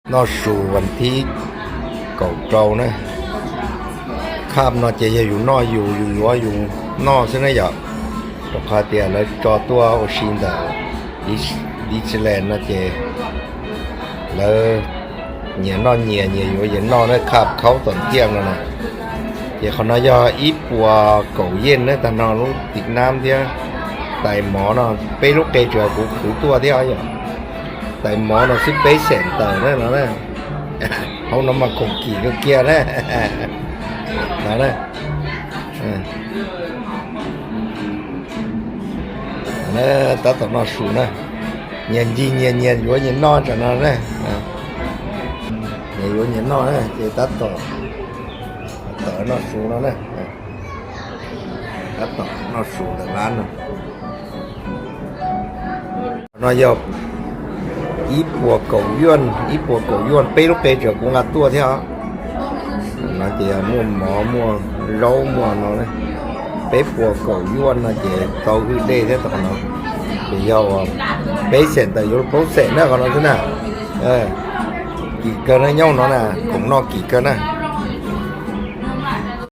Noj su vas thib kaum rau na. Khab no ces yog yus noj yus, yus yuav yus noj xwb na yom. Rau qhov tias lawv tso tuaj ua si ntawm Dixieland no ces lawv nyias noj nyias, nyias yuav nyias noj na, khab khaub tom ntej no na. Ces qhov no yog ib puas kaum yeej na, tag no lub tim nab thiab tais mov no, peb lub qe tsuas kuv khwv tuaj thiab yom. Tais mov no xwb peb xees tawm na no na. Hauv no mas khoom kim kawg kiag na. No na. Tab tom noj su na. Nyias ncig nyias, nyias yuav nyias noj tam no na. Nyias yuav nyias noj na ces tab tom, tom noj su no na. Tab tom noj su ntawm lab no. No yog ib puas kaum yuaj, ib puas kaum yuaj, peb lub qe tsuas kuv nqa tuaj thiab os. No ces muaj mov muaj zaub muaj no, peb puas kaum yuaj no ces tau hwj dej thiab tau qhov no. Ces yog peb xees tawm yuav plaub xees na qhov no xwb na. Kim kawg na, nyob no na, khoom noj kim kawg na.